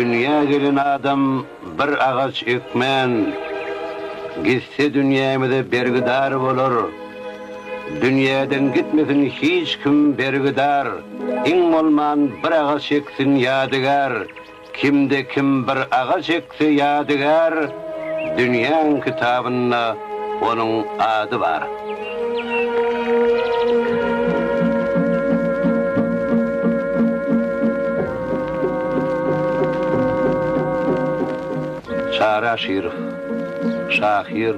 Dünýä gelen adam bir agaç ekmän, Gitse dünýämize bergidar bolar. Dünýäden gitmesin hiç kim bergidar, Iň bolman bir agaç eksin ýadygär. Kimde kim bir agaç ekse ýadygär, Dünýäň kitabynda onuň ady bar. Çary Aşyrow, şahyr,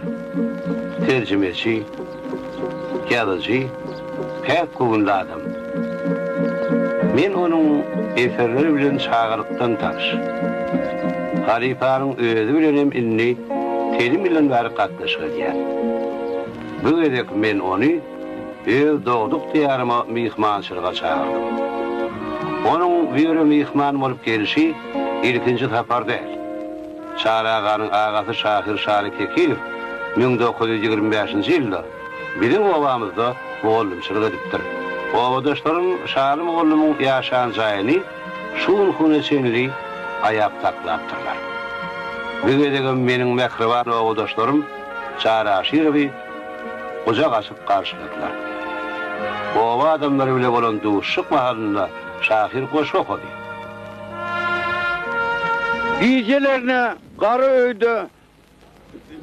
terjimeçi, ýazyjy, päk göwünli adam. Men onuň eserleri bilen çagalykdan tanyş. Halypanyň özi bilenem indi telim ýyldan bäri gatnaşyk edýän. Bu gezek men ony öz dogduk diýaryma myhmançylyga çagyrdym. Onuň bu ýere myhman bolup gelşi ilkinji sapar däl. Çary aganyň agasy şahyr Şaly Kekilow 1925-nji ýylda biziň obamyzda mugallymçylyk edipdir. Obadaşlarym Şaly mugallymyň ýaşan jaýyny şu günki güne çenli aýap saklapdyrlar. Bu gezegem meniň mähriban obadaşlarym Çary Aşyrowy gujak açyp garşyladylar. Oba adamlary bile bolan duşuşyk mahalynda şahyr goşgy okady. Gijelerine gara öýde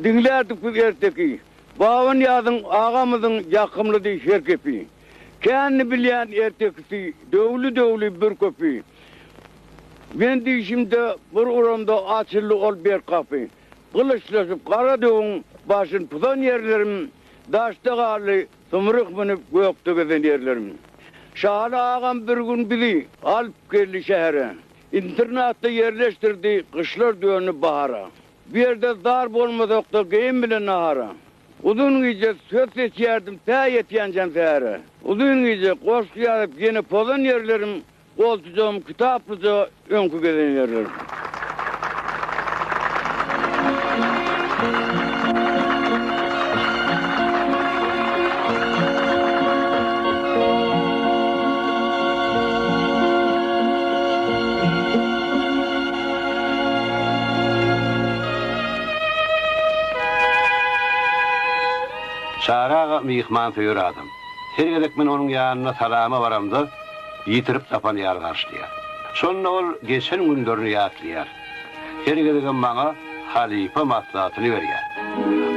diňlärdik biz erteki. Babanyýazyň agamyzyň ýakymlydy her gepi. Känini bilýän ertekisi döwli-döwli bir köpi. Men diýşimde bir uramda açyldy ol berk gapy. Gylyçlaşyp gara döwüň başyn pusan ýerlerim daşda galdy Sumryh münüp gökde gezen ýerlerim. Şaly agam bir gün bizi alyp geldi şähere. Internatda ýerleşdirdi, gyşlar döndi bahara. Bu ýerde zar bolmasak-da geýim bilen nahara. Uzyn gije söz seçýärdim tä ýetýänçäm sähere. Uzyn gije goşgy ýazyp ýene pozan ýerlerim Goltujagym kitaplyja öňki gezen ýerlerim. Çary aga myhmansöýer adam. Her gezek men onuň ýanyna salama baramda, ýitirip tapan ýaly garşylaýar. Şonda ol geçen günlerini ýatlaýar. Her gezegem maňa halypa maslahatyny berýär.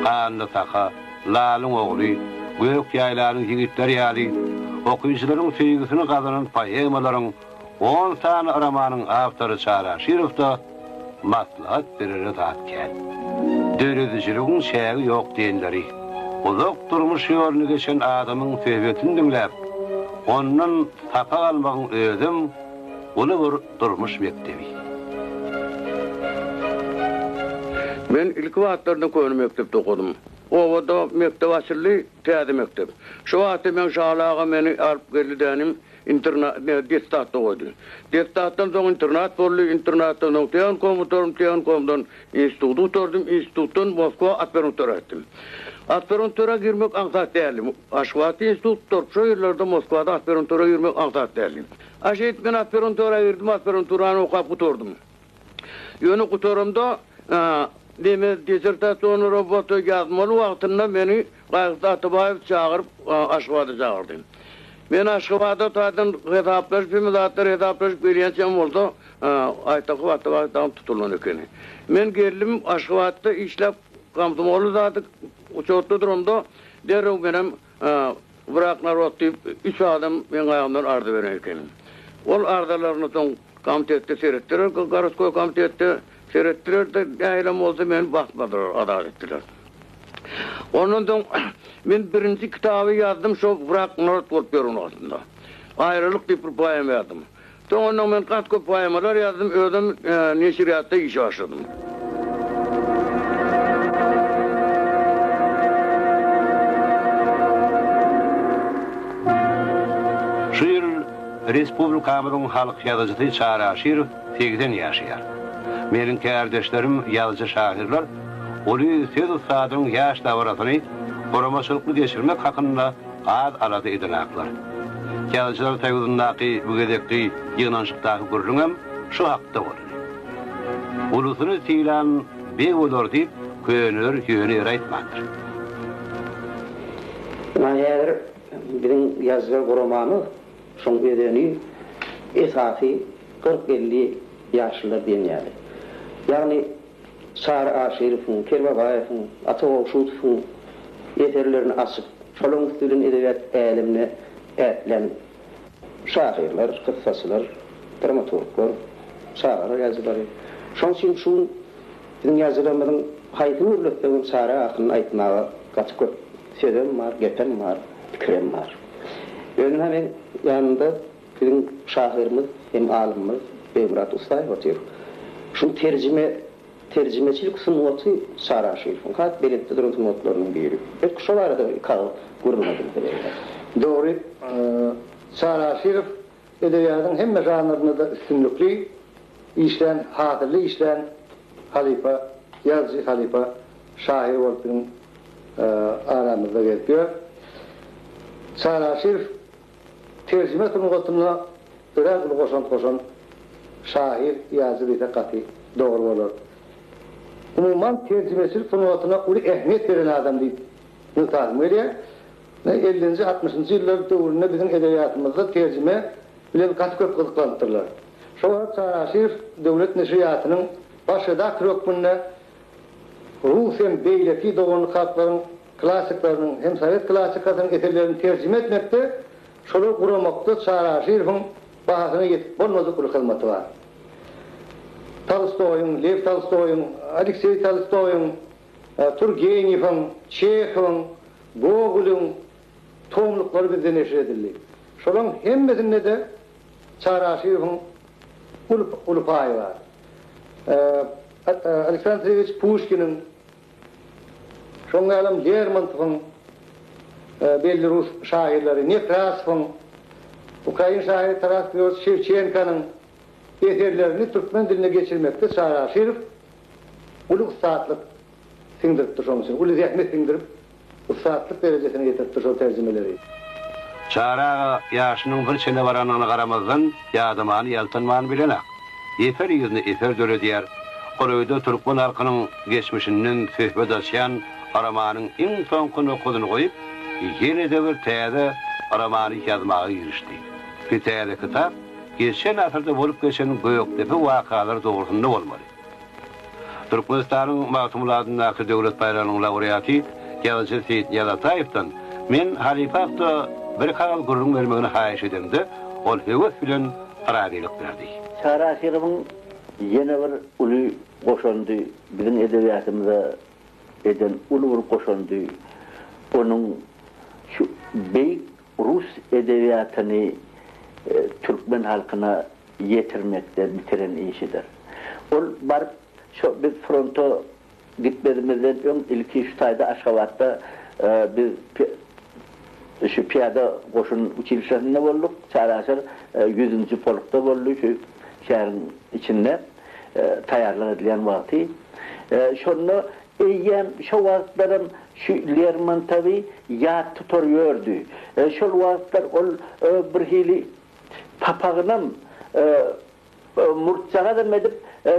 Ganly saka, Lalyň ogly, Gök ýaýlanyň ýigitleri ýaly okyjylaryň söýgüsini gazanan poemalaryň, on sany romanyň awtory Çary Aşyrow-da maslahat berere zat kän. Döredijiligiň çägi ýok diýenleri. Uzak durmuş ýoluny geçen adamyň söhbetini diňläp, ondan sapak almagyň özem uly bir durmuş mekdebi. Men ilki wagtlarynda köne mekdepde okadym. Obada mekdep açyldy, täze mekdep. Şo wagtda meň Şaly aga meni alyp geldi dänim. Internat, ne, detstatda goýdy. Detstatdan soň internat boldy, internatdan soň tehnikum gutardym, tehnikumdan instituty gutardym, institutdan Moskwa aspirantura gitdim. Aspirantura girmek aňsat däldi. Aşgabatda institut gutaryp, şo ýyllarda Moskwada aspirantura girmek aňsat däldi. A şeýdip men aspirantura girdim, aspiranturany okap gutardym. Ýöne gutaramda, neme, dissertasion robota ýazmaly wagtynda meni Gaýgysyz Atabaýew çagyryp, Aşgabada çagyrdy. Men Aşgabada taýdan hasaplaşyp, hemme zatlary hasaplaşyp gelýänçäm bolsa, Aýtakow Atabaýew dagy tutulan ekeni. Men geldim, Aşgabatda işläp, komsomolly zady uçotda duramda, derrew menem Wrak narod diýip, üç adam meň aýagymdan arza beren ekeni. Ol arzalaryny soň komitetde seretdiler, gorodskoý komitetde seretdiler-de, nähilem bolsa meni basmadylar, azat etdiler. Ondan soň men birinji kitaby ýazdym, şo Wrak narod bolup ýören wagtymda. Aýralyk diýip bir poema ýazdym. Soň ondan men gaty köp poemalar ýazdym, özem neşirýatda işe başladym. Şu ýyl respublikamyzyň halk ýazyjysy Çary Aşyrow 80 ýaşaýar. Meniň kärdeşlerim ýazyjy-şahyrlar uly söz ussadynyň ýaş dabarasyny guramaçylykly geçirmek hakynda az alada edenaklar. Ýazyjylar soýuzyndaky bu gezekki ýygnanyşykdaky gürrüňem şu hakda boldy. Ulusyny sylan beg bolar diýip, köneler ýöne ýere aýtmandyr. Ynha häzir biziň ýazyjylar guramamyz şoň özeni esasy 40-50 ýaşlylar diýen ýaly. Ýagny Çary Aşyrowyň, Kerbabaýewiň, Ata Gowşudowyň eserlerini açyp, şolaryň üsti bilen edebiýat älemine ätlän şahyrlar, kyssaçylar, dramaturglar, çagalar ýazyjylary. Şonuň üçin şu gün biziň ýazyjylarymyzyň haýsyny gürletsegem Çary hakynda aýtmaga gaty köp sözem bar, gepem bar, pikirem bar. Ýöne meň ýanymda Biziň şahyrymyz hem alymymyz Begmyrat Ussaýew otyr. Şuň terjime, terjimeçilik sungaty Çary Aşyrowyň has belentde duran sungatlarynyň biri. Belki şo barada bir iki agyz gürrüň edilse beýle. Dogry, Çary Aşyrow edebiýatyň hemme žanrynda-da üstünlikli işlän, hasylly işlän halypa ýazyjy, halypa şahyr bolup biziň aramyzda gezip ýör. Çary Aşyrow Terjime sungatynda örän uly goşant goşan şahyr, ýazyjy diýsek gaty dogry bolar. Umuman terjimeçilik sungatyna uly ähmiýet beren adam diýip nygtasym gelýär. Ellinji, altmyşynjy ýyllar döwründe biziň edebiýatymyzda terjime bilen gaty köp gyzyklanypdyrlar. Şo wagt Çary Aşyrow Döwlet neşirýatynyň baş redaktory hökmünde rus hem beýleki doganlyk halklaryň klassyklarynyň hem sowet klassykasynyň eserlerini terjime etmekde, şolary guramakda Çary Aşyrowyň bahasyna ýetip bolmajak uly hyzmaty bar. Tolstoýyň, Lew Tolstoýyň, Alekseý Tolstoýyň, Turgenýewiň, Çehowyň, Gogolyň tomluklary bizde neşir edildi. Şolaryň hemmesinde-de Çary Aşyrowyň uly uly paýy bar. Aleksandr Sergeýewiç Puşkiniň, Şoň ýalam Lermontowyň, belli rus şahyrlary Nekrasowyň, ukrain şahyry Taras Grigorýewiç Şewçenkonyň eserlerini türkmen diline geçirmekde Çary Aşyrow uly ussatlyk siňdiripdir şonuň üçin uly zähmet siňdirip ussatlyk derejesine ýetiripdir şol terjimeleri. Çary aga ýaşynyň bir çene baranyna garamazdan, ýadamany, ýaltanmany bilenak. Eser yzyna eser döredýär. Golaýda türkmen halkynyň geçmişinden söhbet açýan romanyň iň soňky nokadyny goýup, ýene-de bir täze romany ýazmaga girişdi. Bu täze kitap geçen asyrda bolup geçen Gökdepe wakalary dogrusynda bolmaly. Türkmenistanyň Magtymguly adyndaky döwlet baýragynyň laureaty, ýazyjy Seýitnyýaz Ataýewden men halypa hakda bir kagyz gürrüň bermegini haýyş edemde, ol höwes bilen razylyk berdi. Çary Aşyrowyň ýene bir uly goşandy, biziň edebiýatymyza eden uly bir goşandy onuň şu beýik rus edebiýatyny türkmen halkyna ýetirmekde bitiren işidir. Ol baryp şo biz fronta gitmezimizden öň ilki şu taýda Aşgabatda biz şu pyýada goşun uçilişesinde bolduk. Çary Aşyr ýüzünji polkda boldy şu şäheriň içinde taýýarlyk edilýän wagty. Şonda eýýäm şo wagtlaram şu Lermontowy ýat tutar ýördi. Şol wagtlar ol birhili Papagynam murtjagazam edip,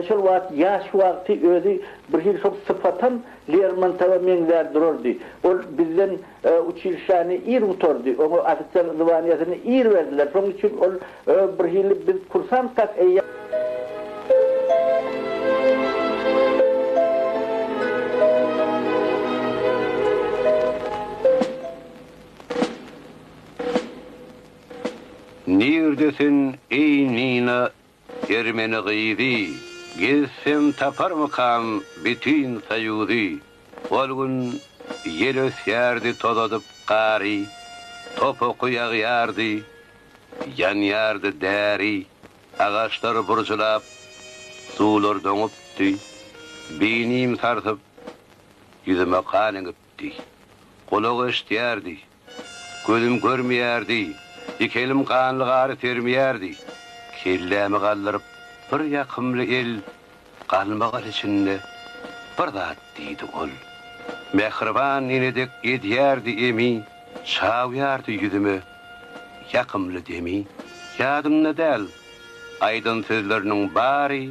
şol wagt ýaş wagty özi bir hili şol sypatam Lermontowa meňzär durardy. Ol bizden uçilişäni ir gutardy. Oňa ofiser zwaniýasyny ir berdiler. Şonuň üçin ol bir hili biz kursantkak eýýäm. Nirde sen, eý, Nina, ermeni gyzy, Gezsem taparmykam bütin Soýuzy? Ol gün ýel ösýärdi tozadyp gary, Top oky ýagýardy, ýanýardy däri, Agaçlar burjulap, suwlar doňupdy, Beýnim sarsyp, ýüzüme gan eňipdi. Gulak eşidýärdi, Gözüm görmeýärdi, iki elim ganly gary sermeýärdi. Kellämi galdyryp, bir ýakymly el galmagal içinde bir zat diýdi ol. Mähriban ene dek edýärdi emi, çawýardy ýüzüme ýakymly demi. Ýadymda däl, aýdan sözleriniň bary,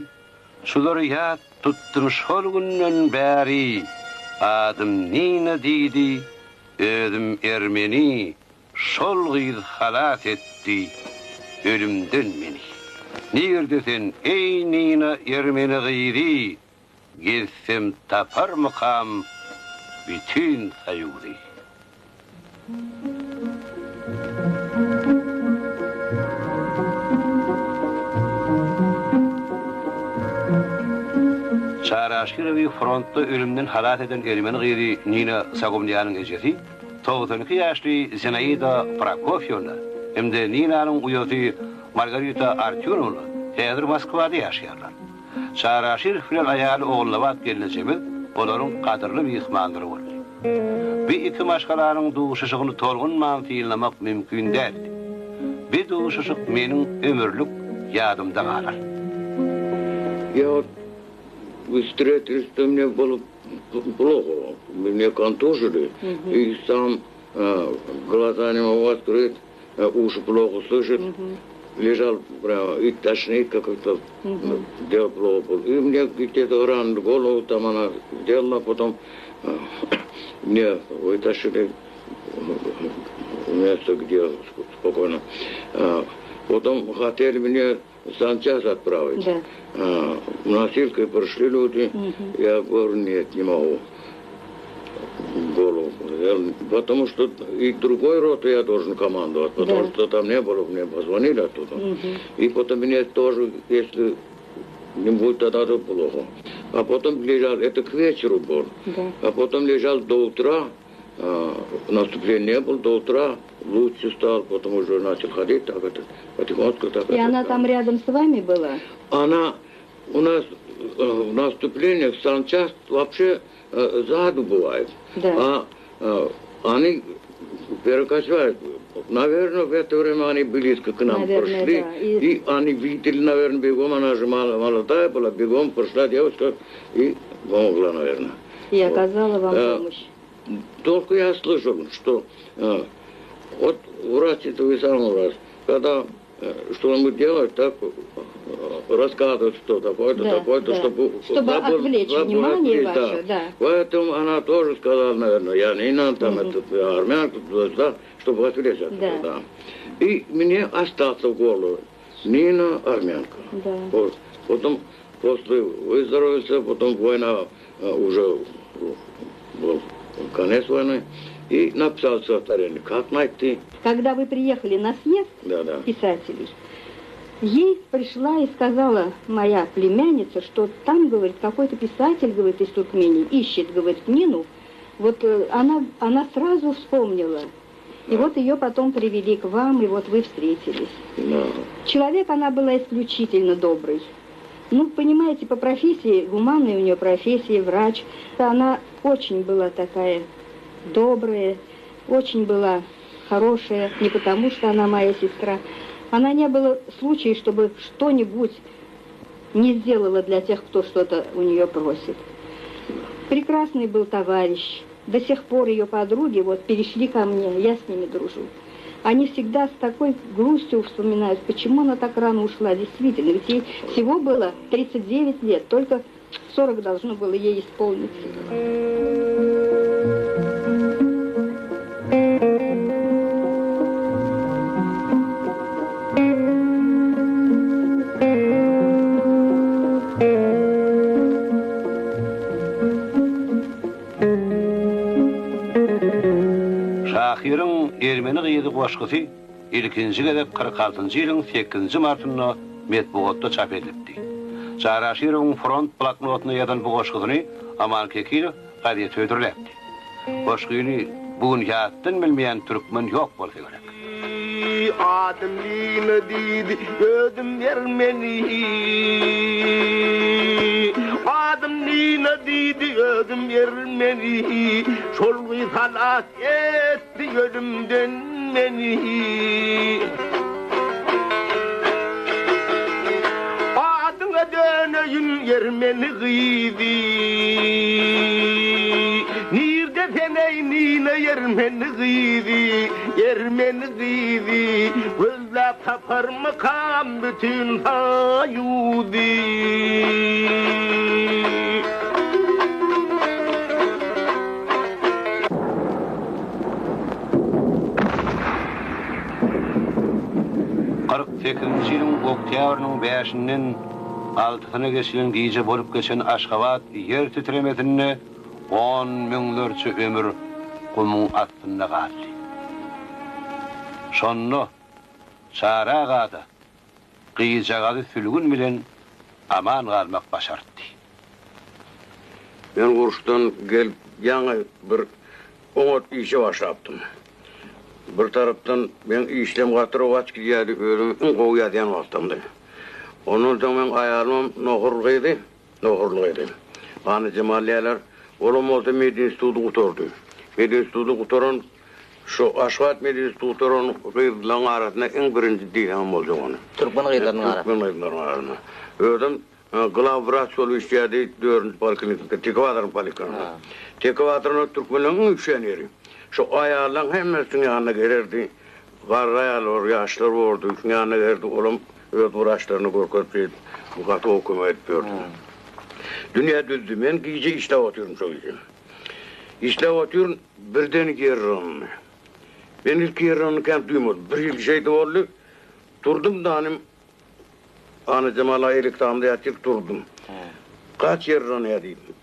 şulary ýat. Tutdum şol günden bäri, Adym Nina diýdi, özüm ermeni, Şol gyz halas etdi ölümden meni. Nirde sen, eý Nina ermeni gyzy, Gezsem taparmykam bütin Soýuzy. Çary Aşyrowy frontda ölümden halas eden ermeni gyzy Nina Sagumlýanyň ejesi 92 ýaşly Zinaida Prokofýewna hem-de Ninanyň uýasy Margarita Artýunowna häzir Moskwada ýaşaýarlar. Çary Aşyrow bilen aýaly Ogulnabat gelnejemiz olaryň gadyrly myhmanlary boldy. Bi iki maşgalanyň duşuşygyny tolgunman synlamak mümkin däldi. Bi duşuşyk meniň ömürlik ýadymda galar. Я вот встретили, что мне было плохо, меня контужили, и сам глаза не могу открыть, уши плохо слышит, лежал прямо, и тошнит как-то, дело плохо было. И мне где-то рану голову там она делала, потом мне вытащили место, где спокойно. Потом хотели меня в санчасть отправить. Да. Носилкой пришли люди, я говорю, нет, не могу. Голову. Потому что и другой роты я должен командовать, потому Да. что там не было, мне позвонили оттуда. И потом мне тоже, если не будет, тогда то плохо. А потом лежал, это к вечеру был. Да. А потом лежал до утра, наступления не было, до утра лучше стал, потом уже начал ходить, так это, потихоньку. Так И это, она так. там рядом с вами была? Она у нас в наступлении в санчасть вообще сзаду бывает. Да. А они перекочевали. Наверное, в это время они близко к нам Наверное, прошли. да. И И они видели, наверное, бегом, она же молодая была, бегом прошла девушка и помогла, наверное. И оказала вам помощь. Только я слышал, что вот врач, это вы сам врач, когда что-нибудь делать, так рассказывать, что такое-то, Да, такое-то, да. чтобы Чтобы отвлечь забыл внимание отвлечь, да. ваше, да. Поэтому она тоже сказала, наверное, я не надо, там, Мгм. этот, я армянка, туда-сюда, чтобы отвлечь от Да. этого, да. И мне остался в голову Нина армянка. Да. Вот. Потом после выздоровился, потом война уже был конец войны, и написал стихотворение «Как найти?». Когда вы приехали на съезд Да, да. писателей, ей пришла и сказала моя племянница, что там, говорит, какой-то писатель, говорит, из Туркмении ищет, говорит, Нину. Вот она сразу вспомнила. И Да. вот ее потом привели к вам, и вот вы встретились. Да. Человек она была исключительно добрый. По профессии, гуманная у нее профессия, врач. Она очень была такая добрая, очень была хорошая, не потому что она моя сестра. Она не было случая, чтобы что-нибудь не сделала для тех, кто что-то у нее просит. Прекрасный был товарищ. До сих пор ее подруги перешли ко мне, я с ними дружу. Они всегда с такой грустью вспоминают, почему она так рано ушла. Действительно, ведь ей всего было 39 лет, только 40 должно было ей исполниться. Şahyryň Ermeni gyzy goşgusy ilkinji gezek kyrk altynjy ýylyň sekizinji martynda metbugatda çap edilipdi. Çary Aşyrowyň front bloknotyna ýazan bu goşgusyny Aman Kekilow gazete hödürläpdi. Goşgyny bu gün ýatdan bilmeýän türkmen ýok bolsa gerek. Adym Nina diýdi, özüm Ermeni. Adym Nina diýdi, özüm Ermeni. Şol gyz halas etdi ölümden meni. Adyňa döneýin Ermeni gyzy. Nirde sen ey Nina Ermeni gyzy, Ermeni gyzy. Gözläp taparmykam bütün Soýuzy. 48-nji ýylyň oktýabrynyň bäşinden altysyna geçilen gije bolup geçen Aşgabat ýer titremesinde on müňlerçe ömür gumuň astynda galdy. Şonda Çary aga-da gyzjagazy Sülgün bilen aman galmak başartdy. Men uruşdan gelip ýaňy bir oňat işe başlapdym. Bir tarapdan meň işlem gaty rowaç gidýärdi, özüm iň gowy ýazýan wagtymdy. Ondan soň meň aýalymam nohurly gyzy, nohurly gyzy. Annajemal diýýärler. Olam bolsa medinstituty gutardy. Medinstituty gutaran şu Aşgabat medinstituty gutaran gyzlaryň arasynda iň birinji diýseňem boljak ony. Türkmen gyzlarynyň arasynda. Türkmen gyzlaryň arasynda. Özem Glawwraç bolup işleýärdi dördünji poliklinikada, Teke bazaryň poliklinikasynda. Teke bazarynda türkmenleriň iň üşän ýeri. Şo aýallaryň hemmesiniň ýanyna gelerdi. Garry aýallar, ýaşlar bordy, şuň ýanyna gelerdi. Olam öz wraçlaryna görkezip şeýdip, gaty gowy kömek edip ýördi. Dünýä düzdi. Men gije işläp otyryn şo gije. Işläp otyryn, birden ýer yrandy. Men ilki ýer yranyny kän duýmadym. Bir hili şeýdi boldy. Turdum danym, Annajemal elektamda ýatyr durdum. Gaç ýerden diýdim.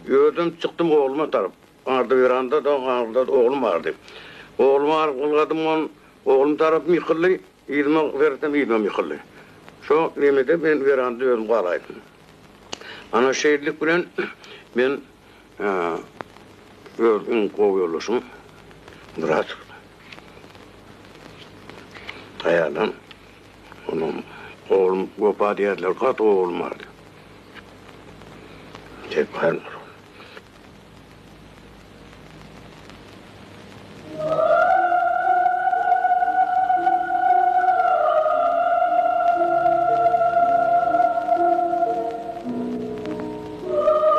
Özüm çykdym ogluma tarap. Aňyrda weranda da aňyrda oglum bardy. Ogluma alyp ylgadym on oglum tarapym ýykyldy, yzyma seretsem yzymam ýykyldy. Şo nemede men weranda özüm galaýdym. Ana şeýlelik bilen men öz iň gowy ýoldaşym Myrat aýalam Onuň oglum Wepa diýerler, gaty oglum bardy. Serpaýym bar.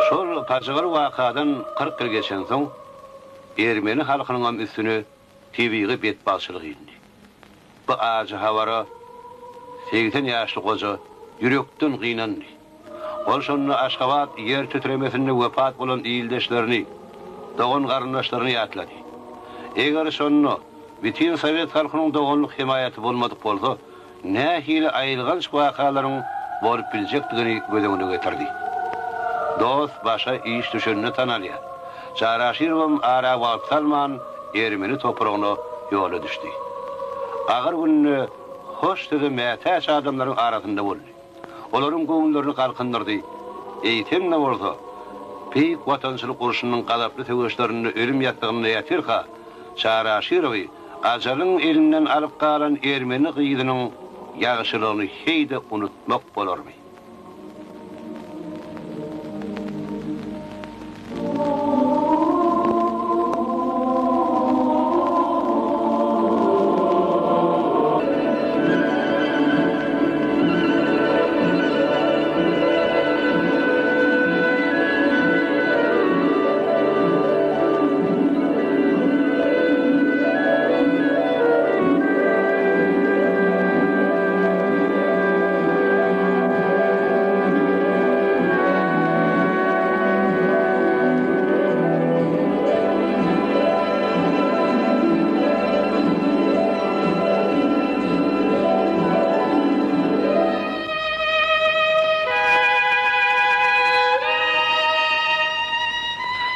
Şol pajygaly wakadan 40 ýyl geçensoň, ermeni halkynyňam üstüne tebigy betbagtçylyk indi. Bu ajy habara 80 ýaşly goja ýürekden gynandy. Ol şonda Aşgabat ýer titremesinde wepat bolan ildeşlerini, dogan-garyndaşlaryny ýatlady. Eger şonda bütin sowet halkynyň doganlyk hemaýaty bolmadyk bolsa, nähili aýylganç wakalaryň bolup biljekdigini göz öňüne getirdi. Dost başa iş düşende tanalýar. Çary Aşyrowam ara wagt salman ermeni topragyna ýola düşdi. Agyr günde hoş söze mätäç adamlaryň arasynda boldy. Olaryň göwünlerini galkyndyrdy. Eýsem-de bolsa, Beýik Watançylyk urşunyň gazaply söweşlerinde ölüm ýassygynda ýatyrka, Çary Aşyrowy ajalyň elinden alyp galan ermeni gyzynyň ýagşylygyny heý-de unutmak bolarmy?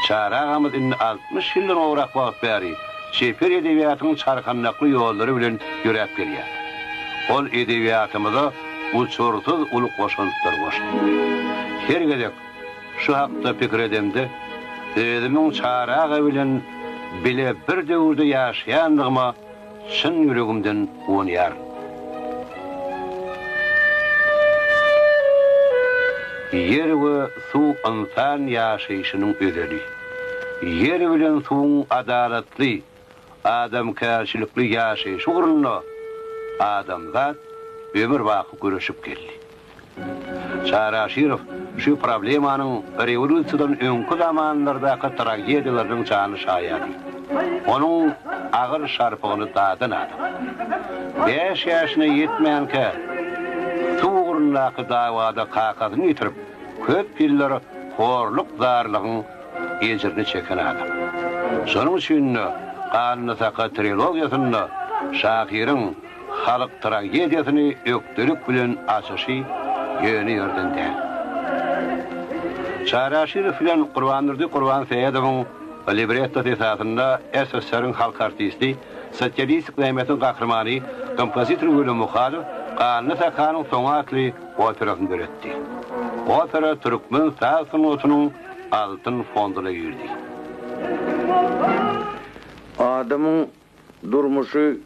Çary agamyz indi 60 ýyldan gowrak wagt bäri çeper edebiýatyň çarkandakly ýollary bilen ýöräp gelýär. Ol edebiýatymyza uçursyz uly goşantlar goşdy. Her gezek şu hakda pikir edemde, özümiň Çary aga bilen bile bir döwürde ýaşaýandygyma çyn ýüregimden guwanýaryn. Ýer we suw ynsan ýaşaýşynyň özeni. Ýer bilen suwuň adalatly, adamkärçilikli ýaşaýşy ugrunda adamzat ömürbaky göreşip geldi. Çary Aşyrow şu problemanyň rewolýusiýadan öňki zamanlardaky tragediýalarynyň janly şaýady. Onuň agyr şarpygyny dadan adam. Bäş ýaşyna ýetmänkä suw ugrundaky dawada kakasyny ýitirip, köp ýyllar horluk-zarlygyň ejirini çeken adam. Şonuň üçin-de Ganly saka trilogiýasynda şahyryň. Halk tragediýasyny ökdelik bilen açyşy ýöne ýerden däl. Çary Aşyrow bilen Gurbandurdy Gurbansähedowyň librettosy esasynda SSR-iň halk artisti, Sosialistik Zähmetiň Gahrymany, kompozitor Weli Muhadow Ganly sakanyň soňy atly operasyny döretdi. Opera türkmen saz sungatynyň altyn fonduna girdi. Adamyň Durmuşy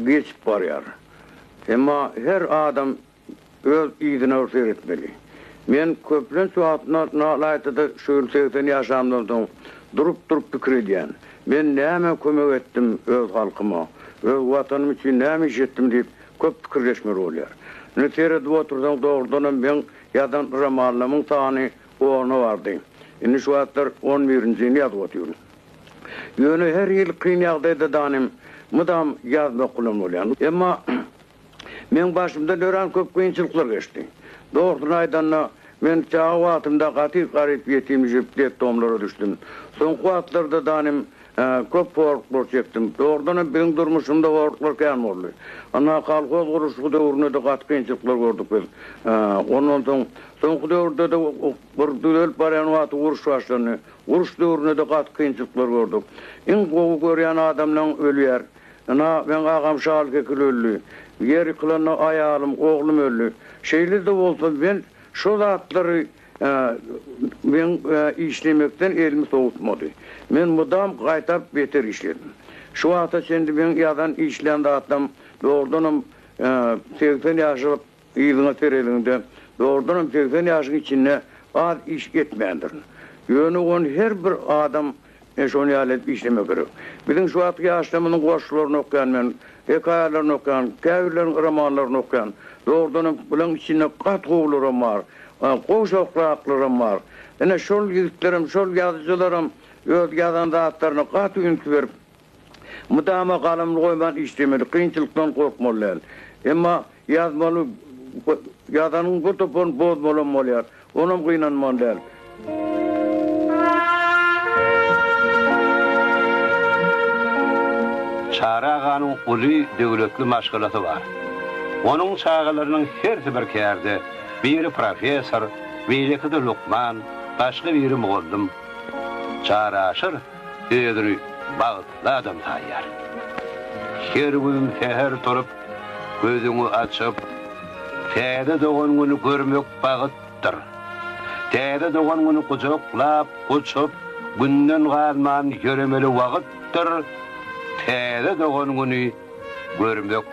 geçip barýar. Emma her adam öz yzyna bir seretmeli. Men köplenç wagtynda ylaýta-da şu ýyl 80 ýaşamdan soň durup-durup pikir edýän. Men nämä kömek etdim öz halkyma, öz Watanym üçin näme iş etdim diýip köp pikirleşmeli bolýar. Indi seredip otursaň dogrudanam meň ýazan romanlarymyň sany ona bardy. Indi şu wagtlar on birinjini ýazyp otyryn. Ýöne her hili kyn ýagdaýda danym mydam ýazmak bilen bolýan. Emma meň başymdan örän köp kynçylyklar geçdi. Dogrusyny aýdanda, men çaga wagtymda gaty garyp ýetim düşüp detdomlara düşdüm. Soňky wagtlarda danym köp horluklar çekdim. Dogrudanam biziň durmuşymda horluklar kän boldy. Ynha kolhoz gurluşygy döwründe-de gaty kynçylyklar gördük biz. Ondan soň soňky döwürde-de bir düzelip barýan wagty uruş başlandy. Uruş döwründe-de gaty kynçylyklar gördük. Iň gowy görýän adamlaň ölýär. Ynha, meň agam Şaly Kekil öldi. Ýer ýykylanda aýalym, oglum öldi. Şeýle-de bolsa, men şo zatlary meň işlemekden elimi sowutmady. Men mydam gaýtap beter işledim. Şu wagta çenli meň ýazan, işlän zatlam dogrudanam 80 ýaşa Yzyňa serediňde, dogrudanam 80 ýaşyň içinde az iş etmändirin. Ýöne ony her bir adam şony ýaly edip işlemek gerek. Biziň şu wagtky ýaşlarymyzyň goşgularyny okýan men, hekaýalaryny okýan, käbirleriniň romanlaryny okýan. Dogrudanam bularyň içinde gaty gowularam bar, gowşakraklaram bar. Ine şol ýigitlerem, şol ýazyjylaram öz ýazan zatlaryna gaty üns berip, Mydama galamyny goýman işlemeli, kynçylykdan gorkmaly däl. Emma ýazmaly, ýazanyň bir toparyny bozmalam bolýar. Onam gynanmaly däl. Çary aganyň uly, döwletli maşgalasy bar. Onuň çagalarynyň hersi bir kärde, biri professor, beýlekisi lukman, başga biri mugallym. Çary Aşyr özüni bagtly adam saýýar. Her gün säher turup, gözüňi açyp, täze dogan güni görmek bagtdyr. Täze dogan güni gujaklap, guçup, günden galman ýöremeli wagtdyr. Täze dogan güni görmek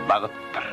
bagtdyr.